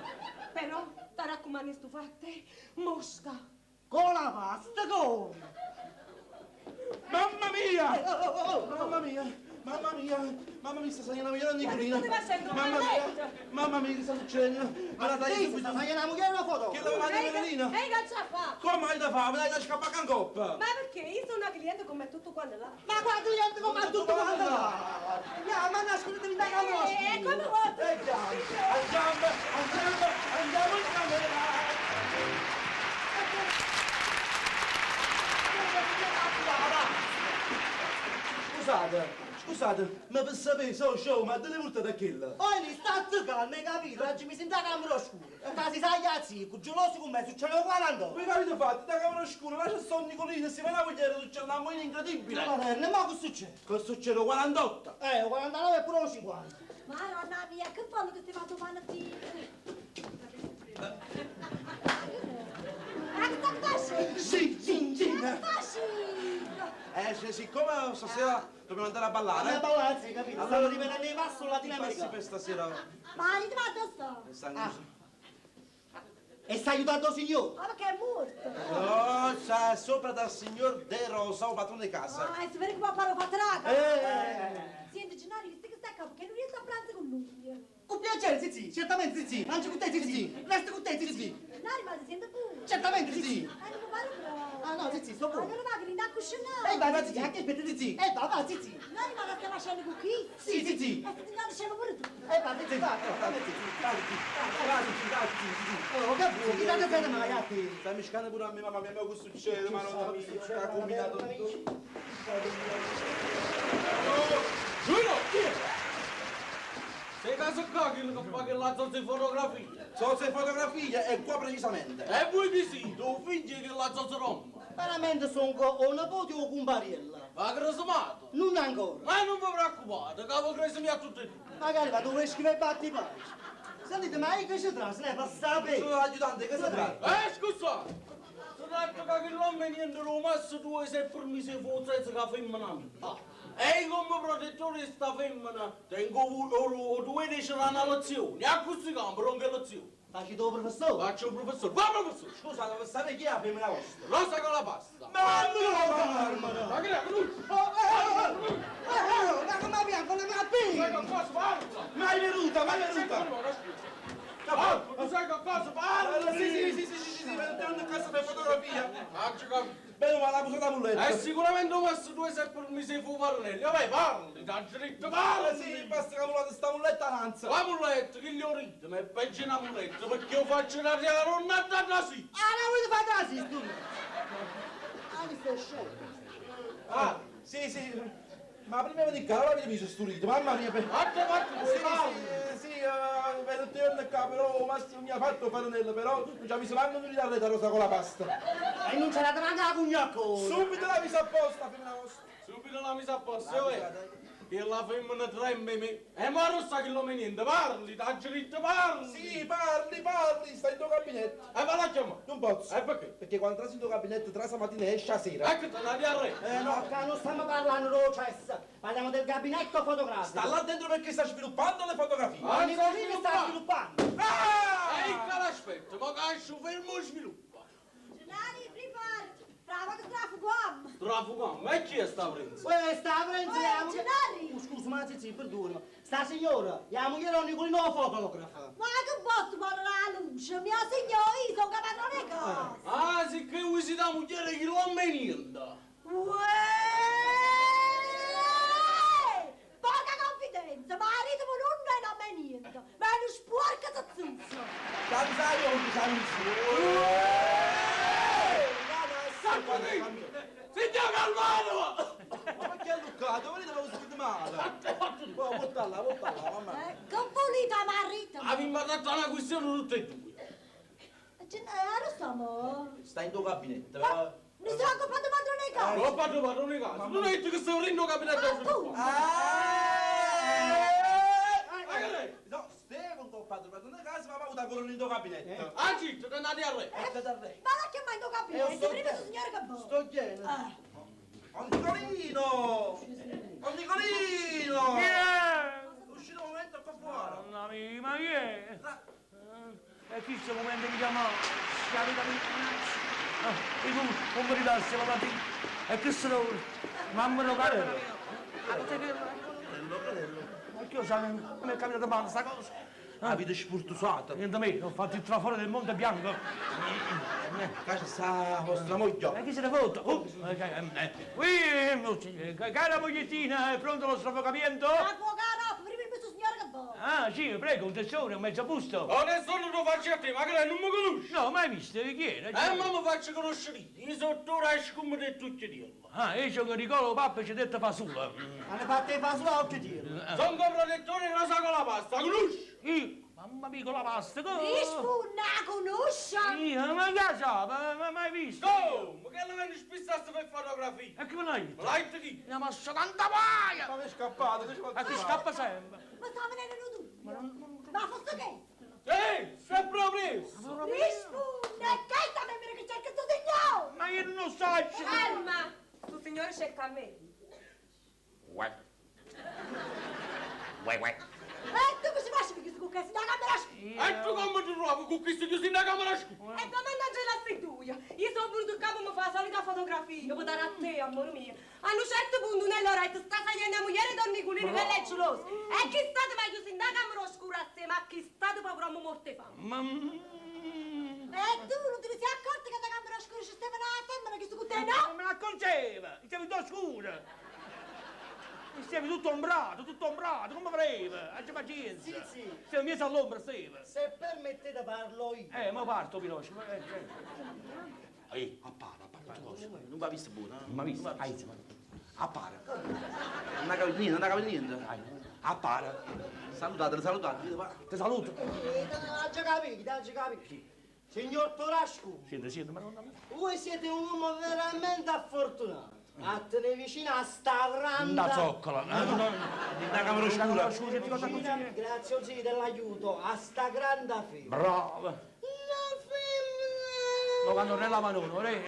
Però, ti raccomando sto fatto, mosca. Con la pasta come? Mamma mia! Mamma mia! Mamma mia! Mamma mia, sta salendo la moglie Nicolina! Ma stai facendo? Mamma mia! Mamma mia, che sta succedendo? Ma la dai subito! Sta facendo la moglie una foto! Che la manda Melina? Ehi, che c'ha fa? Come hai da fare? Me l'hai da scappare in coppa! Ma perché? Io sono una cliente come tutto quanto là. Ma qua cliente come tutto quanto là! Ya, ma nascondete da camera! Come vuoi? Andiamo! Andiamo! Andiamo in camera! Scusate, scusate, ma per sapere, so show, ma dove portate a quella? Oh, mi sta calma, hai capito? Oggi mi sento la camera oscura. Ma si sa gli azzi, geloso con me, succede 48. Ma che avete fatto? Da camera oscura, là c'è sto Nicolino, si va a vogliere, succede una moina incredibile. Ma ma che succede? Che succede? 48? 49 e pure 50. Madonna mia, che fanno che ti vado mattina? Sì, sì, sì. Sì. Siccome stasera dobbiamo andare a ballare. A ballare, sì, capito? Allora Allora rimanere nei passi latinoamericano. Per stasera. Ma ti vado sto. E sta aiutando il signore? Ma perché è morto? No, c'è sopra dal signor De Rosa, o padrone di casa. Ah, è vero che papà lo fa traga. Senti, Gennaro, che stai a capo, che non riesco a pranzo con lui. Con piacere, sì, sì, certamente, sì, sì. Mangio con te, sì, sì. Resto con te, sì, sì. Gennaro, ma si sente pure. Certamente, sì, sì. Non mi pare proprio. Ah, no, sì, sì, sto buono. Allora va, che mi dà a cucinare. Ehi, va, va, sì, anche aspetta, sì, sì. Va, va, sì, sì. Gennaro, ma la stai facendo con chi? Sì, sì, sì. E ti dicevo pure tu. Va, sì, sì, va, va, sì, sì. Va, sì, va, sì, va, sì, sì. Oh, che vuoi? Chi date bene, ma ragazzi? Stai miscando pure a me, mamma mia, ma che succede? Ma non capisco, ha combinato tutto. Giulio, chi è? Sei caso qua quello che fa chella zoza 'e fotografia? Zoza 'e fotografia e qua precisamente. E voi chi site? 'O figlio 'e chella zoza d'ommo? Veramente songo 'o nipote o 'o cumpariello. V'ha cresimato? Nun ancora. Ma nun ve preoccupate, ca ve cresimo a tutte e due. Magari vado 'o vescovo 'e Battipace. Sentite, ma io che ce traso? Ne per sapere. Sono l'aiutante, che si tratta? Scusate! Si tratta che chill'ommo 'e niente d' 'o masto tuo s'è permiso 'e fa 'o sesso cu 'a femmena mia. E io comme protettore 'e sta femmena tengo 'o dovere 'e ce dà na lezione. E accussì campo, dongo 'e lezioni. Facite 'o professore? Faccio 'o professore. Va professore! Scusate, per sapere chi è 'a femmena vostra? Rosa con la pasta. Ma no, Carmine! Ma che è? Ma come abbiamo fatto la Sai che cosa parla? Mai venuta, mai venuta! Ah, tu sai che cosa parla? Sì, sì, sì, sì, sì, sì, venuta a casa per fotografia. Faccio capire. Bene, ma l'ha posata mulletta. E sicuramente 'o masto tuo s'è permesso 'e fa 'o parlello. Vabbè, parli, t'aggio detto parli! Sì, basta che volate sta mulletta nanza. La mulletta, che gli ho detto, ma è peggio una mulletta perché io faccio una donna da sì. Ah, la volete fare trasì, tu? Ah, mi stai scemo. Ah, sì, sì. Ma prima di qua, l'avete visto sto rito, mamma mia. Per... Fatte, fatte, Sì, sì, sì, vedo te qua, però maestro mi ha fatto farinello, però non ci ha visto manco di dare la rosa con la pasta. E non c'era davanti la cugnacca. Subito l'ha messa apposta, femmina vostra. Subito la misa apposta, eh. Che la femmina tremme me. E ma non sa che l'uomo niente, parli, t'aggio detto parli. Sì, parli, parli, stai in tuo gabinetto. E va la chiamare. Non posso. E perché? Perché quando trasi in tuo gabinetto, trasa mattina e esce a sera. Ecco, te la diarrea. No. No, qua non stiamo parlando dello cesso, parliamo del gabinetto fotografico. Sta là dentro perché sta sviluppando le fotografie. Ah, Il Nicolino sta sviluppando. E io l'aspetto, ma che esce fermo sviluppa. Gennari, prepara! Brava che strafugam! Trafugam, e chi è sta prenza? Questa prenza è la moglie- Gennari! Oh, scusa, ma sì, perdona. Sta signora, la moglie di Nicolino fotografa. Ma che posso parlare alla luce? Mia signora, io sono padrone casa! Ah, sì che usi da moglie che l'uomo è niente. Uè! Poca confidenza, marito non è una me niente, ma è uno sporco zozzo! Tanza io non ti Signor Calvano! Ma perché è luccato? Volete che lo sentite male? Oh, porta là, porta là, mamma. Che pulita marito! Abbiamo dato una questione tutte e due. Lo stiamo? Stai in tuo gabinetto. Ma non si va comprato padrone casa! L'ho fatto padrone casa. Non hai detto che stavo in gabinetto. Appunto! Ma che lei? No, stevo con padre padrone casa, ma ho avuto in tuo gabinetto. Ah, zitto, te andate a re. Eh, da re. Ma la chiama in tuo gabinetto, prima il signore che vuole! Sto bene. Oh Nicolino! Oh Nicolino! Chi è? Uscito un momento qua fuori. Mamma mia, ma chi è? E chi sto momento mi chiama? E tu non mi rilassi, ma E che sono? Mamma non caro. Ma che io so, mi è capitato male sta cosa. Avete spurtusato. Niente me, ho fatto il traforo del Monte Bianco. Casa sta vostra moglie. E chi se ne fotte? Oh, qui, cara mogliettina, è pronto lo strafocamento? La fuoca prima il signore che vuole! Ah, sì, prego, un tessone, un mezzo busto. Adesso non lo faccio a te, ma che lei non mi conosce. No, mai visto, chi era? E ma mi faccio conoscere io. Io sono ora esco di tutti i giorni. Ah, io sono Nicola, papà ci ha detto fasula. Hanno fatto i fasulà oggi tiro. Sono protettore rosa con la pasta, conosci? Io? Mamma mia, con la pasta, come? Risponda, conosce! Io, ma che sa, ma mai visto? Come? Che la viene spissato per fotografia? E che me l'hai detto? Me l'hai detto chi? Mi ha mosso tanta paia! Ma che è scappato, che ci E chi scappa sempre? Ma sta venendo dubbio! Ma fosse che? Sì, sempre preso! Risponda, che sta venendo che cerca il suo signore? Ma io non lo so! Calma! Sto signore cerca a me. Uè. Uè, uè. E tu cosa faccio perché sono con questa camera scura? E tu come ti trovi con questo chiuso in camera scura? E domanda la seduia. Io sono venuto il capo mi fa la solita fotografia, per dare a te, amore mio. A un certo punto nell'oretto sta salendo la moglie di Don Nicolino che lei è gelosa. E chi state meglio in camera oscura assieme a chi state proprio morte fame. Ma... E tu non te ne sei accorto che da camera oscura ci stava una femmina che su con te, no? Non me ne accorgeva, stavo in oscuro. Stavi tutto ombrato, tutto ombrato, come voleva, aggia pazienza. Sì, sì. Stavi in mezzo all'ombra, stava. Se permettete parlo io. Ma parto, Pirocio. Ehi, appara, appara, tutto cosa. Non va visto buono. Non mi ha visto, aiza, appara. Non ha capito niente, non ha capito niente. Appara. Salutatelo, salutatelo, va. Ti saluto. Aggio capito, aggio capito. Signor Torascu, Siente, siente, madonna mia. voi siete un uomo veramente affortunato. A tenere vicino a sta grande... Una zoccola. No, no, no. Una camera oscura. Scusa, ti cosa Vicina, grazie zio dell'aiuto, a sta grande femmina. Brava. Una femmina! Ma quando non è la mano, eh?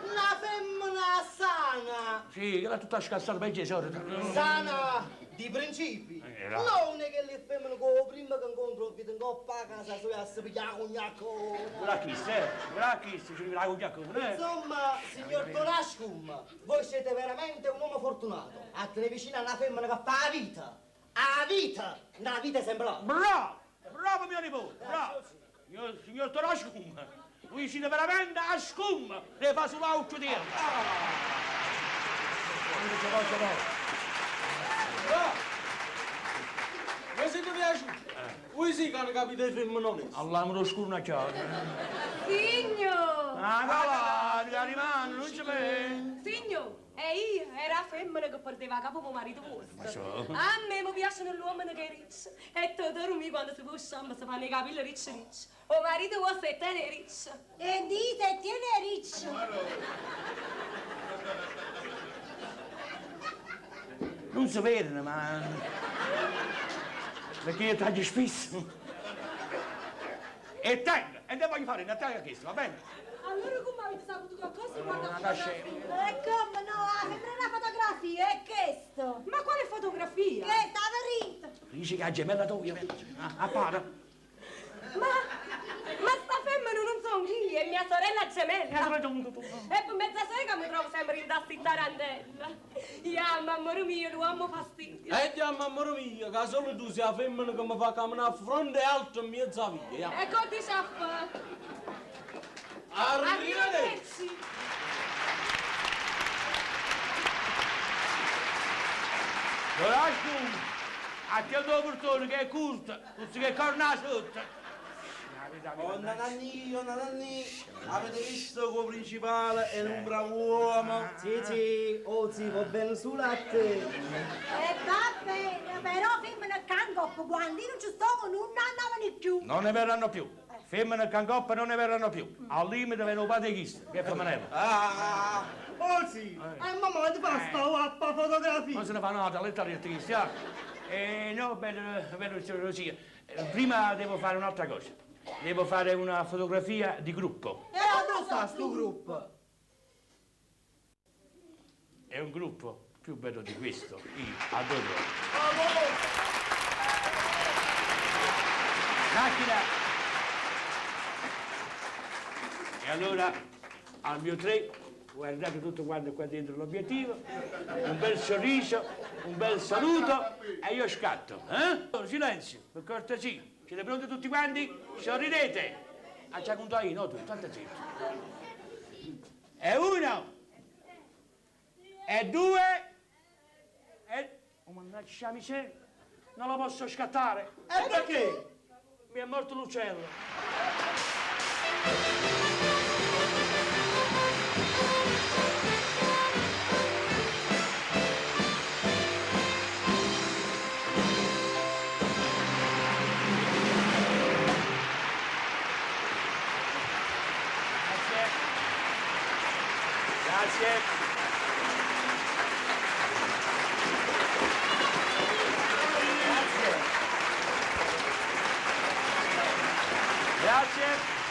Una femmina sana! Sì, che l'ha tutta scassata, peggio di sorte. Sana di principi. Là. Non è che le femmine con prima che incontro vedo in coppa a casa sua si piglia con gnacco. Guarda chi eh? Guarda chi ci arriva la cogliacone, eh? Insomma, signor Torascum, voi siete veramente un uomo fortunato. A tenere vicino a una femmina che fa la vita. La vita! Una vita esemplare. Bravo! Bravo mio nipote, bravo! Signor, signor Torascum, voi siete veramente a scum, le fa sull'auto di Mi siete piaciuti? Voi sì che hanno capito i femminoni. Allah me lo scuro una chiave. Signor! Ah, calà, rimane, non ci vede. Signor, e io era la femmina che perdeva capo mio marito vostro. A me mi piacciono gli uomini che è ricci. E tu dormi quando si può scendere, si fanno i capelli ricci ricci. O marito vostro è tene riccio. E dite, tiene riccio. Non si vedono, ma... Perché io taglio spesso. E tengo, e ne voglio fare una taglia questo, va bene? Allora come avete saputo qualcosa riguardo una alla scena. fotografia? E come no, la sembra una fotografia, è questo. Ma quale fotografia? Che sta verità. Dice che è gemella tua, appara. Ma sta femmina non sono io, è mia sorella gemella. E per mezza sera mi trovo sempre in tassi tarantella. Ya, mamma mia, l'uomo fastidio. E ti mamma mia, che solo tu sei la femmina che mi fa camminare a fronte alto in mezza via. E cosa ti sa fare? Arrivederci. Coraggio, a te do portone che è curta, tutti che corna sotto. Oh, nananni, oh, nananni, avete visto che il principale è un bravo uomo? Sì, sì, oh sì, va bene solo a te. E va bene, però femmina cangop, quando io non ci stavo non andavano più. Non ne verranno più. Femmine cangoppa non ne verranno più. Al limite viene un padre chista, che femminella. Ah, Oh sì, e mamma ti fa sta guappa fotografia. Non se ne fa nada, all'età di chista. Eh, no, bello, bello, signor Lucia. Prima devo fare un'altra cosa. Devo fare una fotografia di gruppo. E dove sta sto gruppo? È un gruppo più bello di questo, io adoro. Macchina! E allora, al mio tre, guardate tutto quanto qua dentro l'obiettivo, un bel sorriso, un bel saluto e io scatto. Eh? Silenzio, per cortesia. Siete pronti tutti quanti? Sorridete! Ah, c'ha contato io, no tu, state zitto. E uno! E due! E... Oh, mannaggia miseria! Non lo posso scattare! E perché? Mi è morto l'uccello! Grazie. Grazie. Grazie.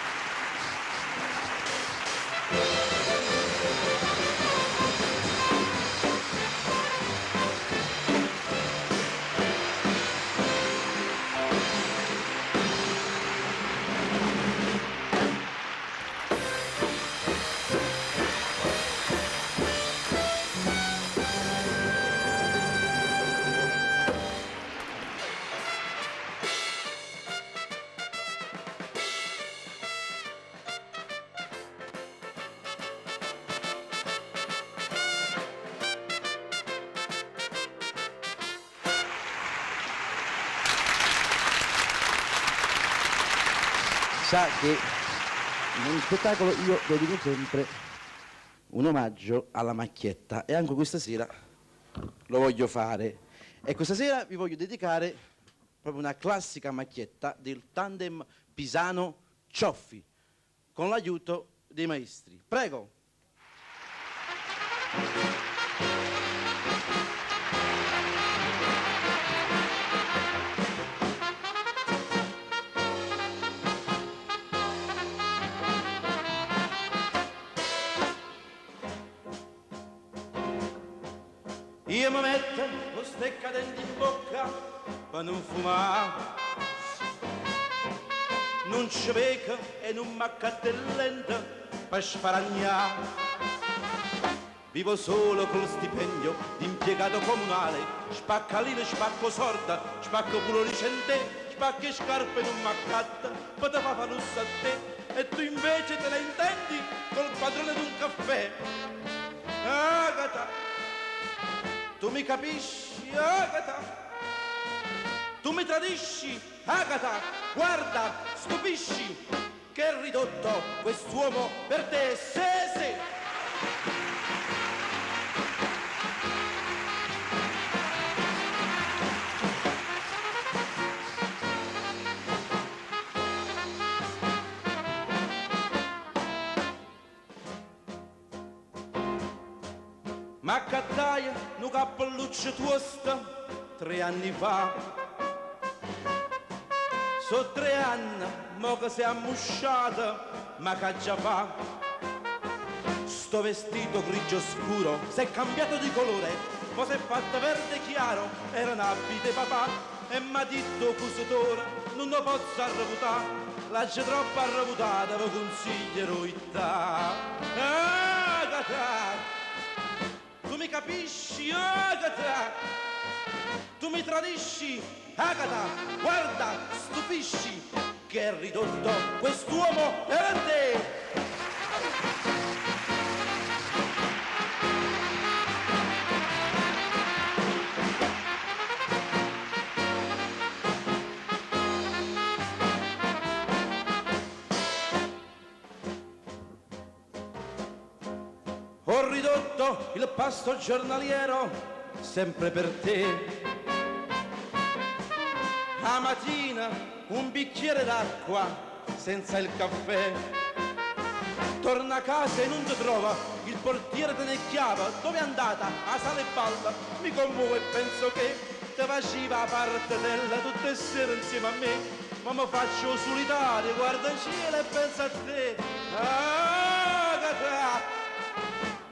Sa che in ogni spettacolo io dedico sempre un omaggio alla macchietta e anche questa sera lo voglio fare. E questa sera vi voglio dedicare proprio una classica macchietta del tandem Pisano-Cioffi, con l'aiuto dei maestri. Prego! Io mi metto lo steccadente in bocca per non fumare. Non ci vedo e non m'accatellento per sparagnare. Vivo solo col stipendio di impiegato comunale, spacca lire, spacco sorda, spacco pure ricente, spacco e scarpe non m'accatta, poi te fa lusso a te, e tu invece te la intendi col padrone d'un caffè. Agata, tu mi capisci, Agata? Tu mi tradisci, Agata, guarda, stupisci, che è ridotto quest'uomo per te, sì, sì. Ma cattaia nu cappelluccio tuosto tre anni fa. So tre anni, mo che si è ammusciata, ma che già fa? Sto vestito grigio scuro, si è cambiato di colore, mo si è fatto verde chiaro, era un abito di papà, e m'ha detto cusitore, non lo posso arreputare, l'ha già troppo arreputata, vi consiglio Agata! Tu mi capisci, Agata? Tu mi tradisci, Agata? Guarda, stupisci che è ridotto quest'uomo per te. Ho ridotto il pasto giornaliero sempre per te. La mattina un bicchiere d'acqua senza il caffè. Torna a casa e non ti trova, il portiere te ne chiama. Dove è andata? A sala e balla. Mi commuovo e penso che te faceva parte della tutte le sere insieme a me. Ma mi faccio solitario, guarda in cielo e penso a te. Agata!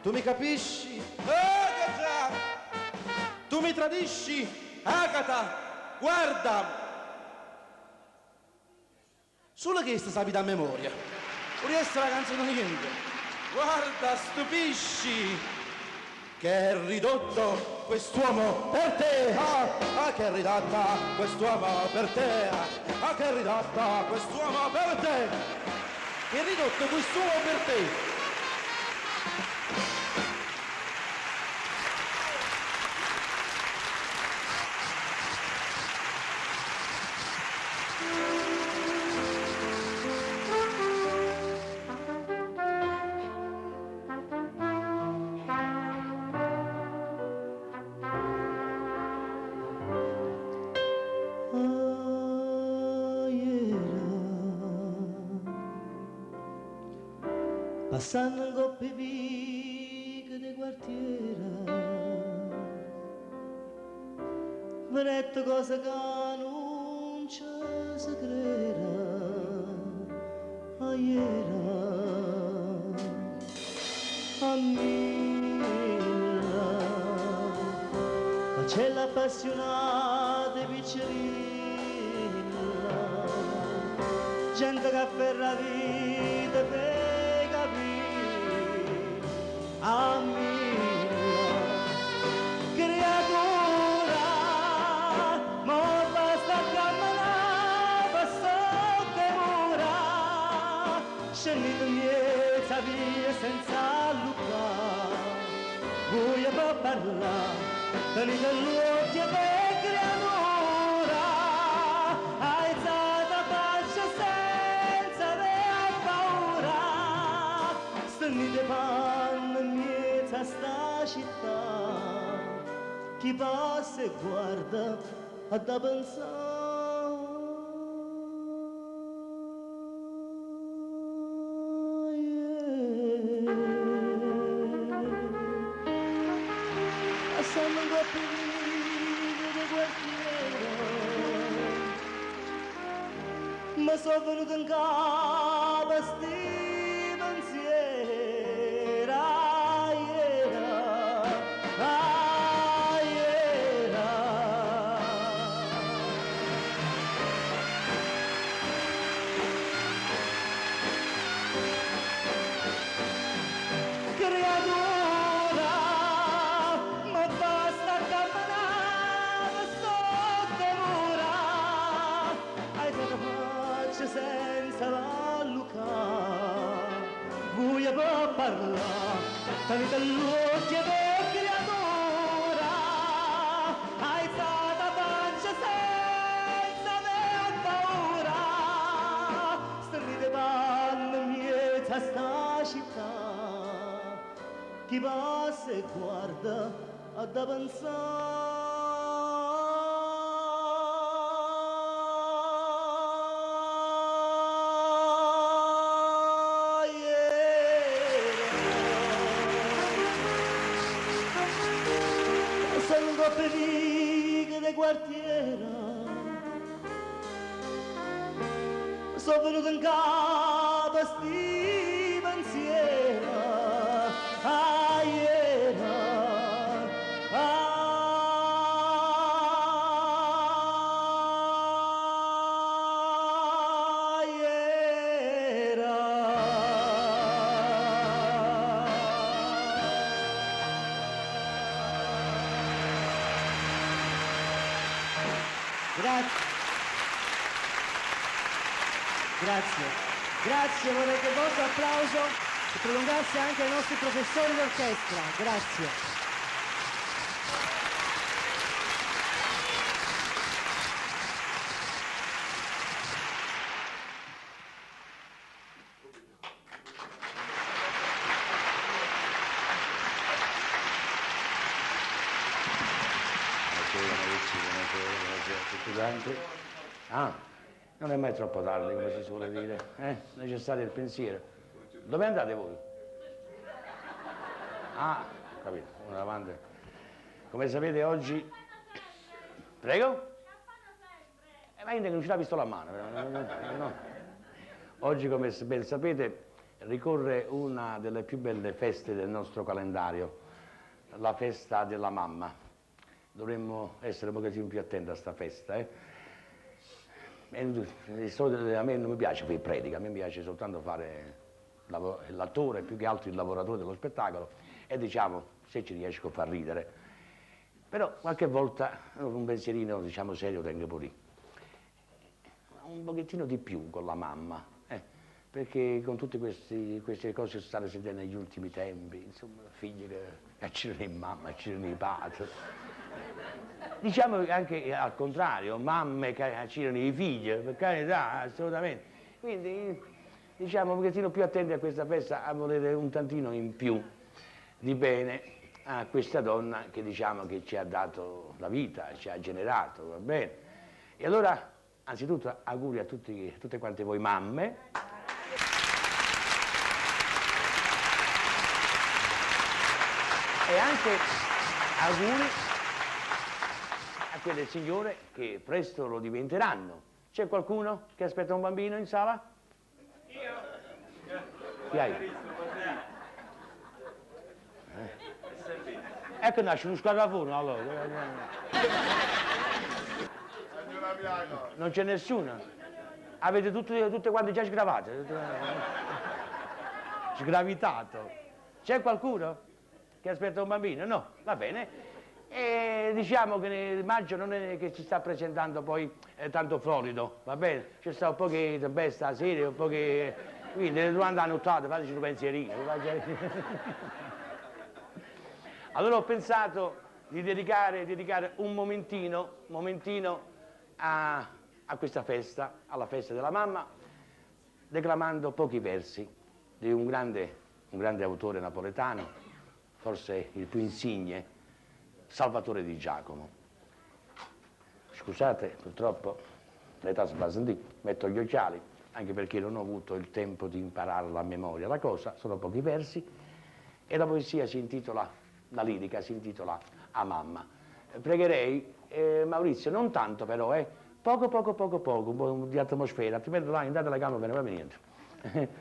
Tu mi capisci? Agata! Tu mi tradisci? Agata! Guarda! Solo che sta sapita a memoria. Non riesco la canzone niente. Guarda, stupisci! Che è ridotto quest'uomo per te! Ah, ah, che è ridotta quest'uomo per te! Ah, che è ridotta quest'uomo per te! Che è ridotto quest'uomo per te! Passando in coppe viche di quartiere, vedete cosa che non ci si crede, ieri a Mila, ma c'è l'appassionata piccerina, gente che afferra vita per a Mila, creatura, mo basta camminare, basta temura, scendete miezza via senza luca, voglio per parlare, tenete l'occhio per creatura, alzata faccia senza avere paura, stendete panni sta città, Chi passa e guarda adda pensà. Passanno 'ncopp' 'e viche d' 'o quartiere Me so' venute 'ncapa 'sti pensiere Ajera, ajera. Creatura, me basta cammenà pe' sott' 'e mura, aizate 'a faccia senza alluccà, vuje pe' parlà tenite ll'uocchie de criatura, aizate 'a faccia senza avè paura, stennite 'e panne 'mmiez'a 'sta città, chi passa e guarda adda pensà. Passanno 'ncopp' 'e viche d' 'e quartiere Me so' venute 'ncapa 'sti pensiere Ajera, ajera. Grazie. Grazie. Grazie, vorrei che il vostro applauso si prolungasse anche ai nostri professori d'orchestra. Grazie. Buonasera Maurizio, buonasera, buonasera a tutti quanti. Ah, non è mai troppo tardi, come si suole dire, eh? Necessario il pensiero. Dove andate voi? Ah, ho capito, uno davanti. Come sapete oggi... Prego? Ma io non ce l'ha pistola a mano. No, no. Oggi, come ben sapete, ricorre una delle più belle feste del nostro calendario, la festa della mamma. Dovremmo essere un pochettino più attenti a sta festa, eh? E di solito a me non mi piace fare predica, a me piace soltanto fare l'attore, più che altro il lavoratore dello spettacolo, e diciamo, se ci riesco a far ridere. Però qualche volta un pensierino, diciamo, serio tengo pure io. Un pochettino di più con la mamma, perché con tutte queste cose che si stanno sentendo negli ultimi tempi, insomma, figli che uccidono in mamma, uccidono i padri. Diciamo anche al contrario, mamme che uccidono i figli, per carità, assolutamente. Quindi, diciamo, un pochettino più attenti a questa festa, a volere un tantino in più di bene a questa donna che, diciamo, che ci ha dato la vita, ci ha generato, va bene? E allora, anzitutto, auguri a tutte quante voi mamme. E anche auguri a quelle signore che presto lo diventeranno. C'è qualcuno che aspetta un bambino in sala? Io. Chi hai? Ecco nasce uno scarafone allora. Non c'è nessuno? Avete tutte quante già sgravate? Sgravitato. C'è qualcuno che aspetta un bambino? No, va bene. E diciamo che nel maggio non è che si sta presentando poi tanto florido, va bene? C'è sta un po' che tempesta sera, un po' che... Quindi durante la nottata fateci un pensierino. Allora ho pensato di dedicare un momentino a questa festa, alla festa della mamma, declamando pochi versi di un grande autore napoletano, forse il più insigne, Salvatore Di Giacomo. Scusate, purtroppo l'età si fa sentire, metto gli occhiali, anche perché non ho avuto il tempo di impararla a memoria la cosa, sono pochi versi, e la poesia si intitola, la lirica si intitola A mamma. Pregherei, eh, Maurizio, non tanto però, eh, poco poco poco poco, un po' di atmosfera, altrimenti là in telecamera non viene proprio niente.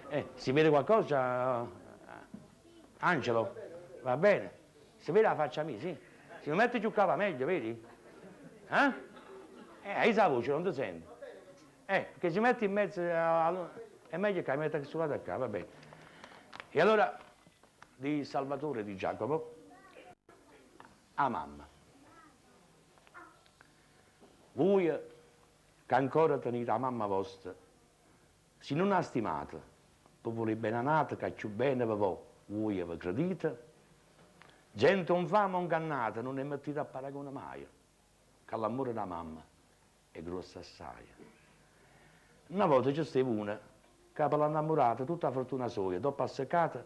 Eh, si vede qualcosa? Angelo, va bene? Si vede la faccia mia, sì? Se mi metti giù qua va meglio, vedi? Eh? Eh, la voce, non ti sento. Eh, perché si mette in mezzo a... È meglio che metta sulla da qua, va bene. E allora, di Salvatore Di Giacomo, a mamma. Voi che ancora tenete la mamma vostra, se non la stimate, per voler bene a nata che più bene vi vo, voi vi credite? Gente infame o ingannata non è mettita a paragone mai, che l'amore della mamma è grosso assai. Una volta c'è stava una che per l'innamorata tutta la fortuna sua, dopo asseccata,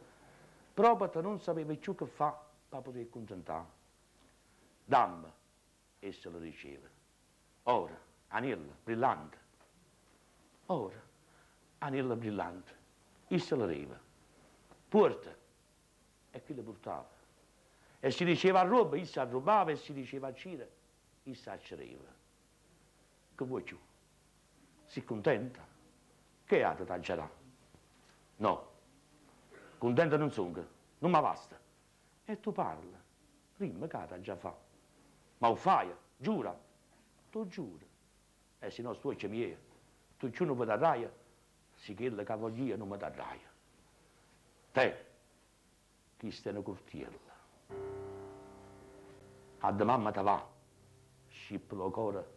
proprio non sapeva più che fa per poter accontentare. Dammi, essa lo diceva. Ora, anello, brillante. Ora, anello brillante. Essa lo dava. Porta. E chi le portava? E si diceva a roba, essa arrubava, e si diceva a cira, essa accereva. Che vuoi più? Si contenta? Che altro t'aggerà? No, contenta non sono, non mi basta. E tu parla, rimma che t'aggia fa. Ma lo fai, giura, tu giuro. E se no sto miei, tu più non mi darai, se quello che voglio io non mi darai. Te, chi sta una cortiella. Ad mamma te va, scippa lo cuore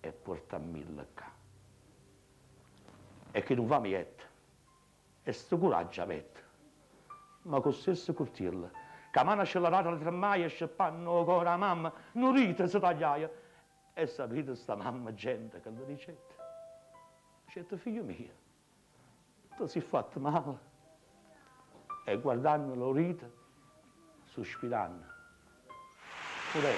e porta mille qua. E che non va mietta, e sto coraggio avete. Ma con stesso cortiello, che mano scellerata la tremmaia, sceppanno il cuore a mamma, non rite si tagliaia. E sapete sta mamma gente che le dicette? Dicette, figlio mio, tu sei fatto male. E guardandolo rite, sospirando. Pure.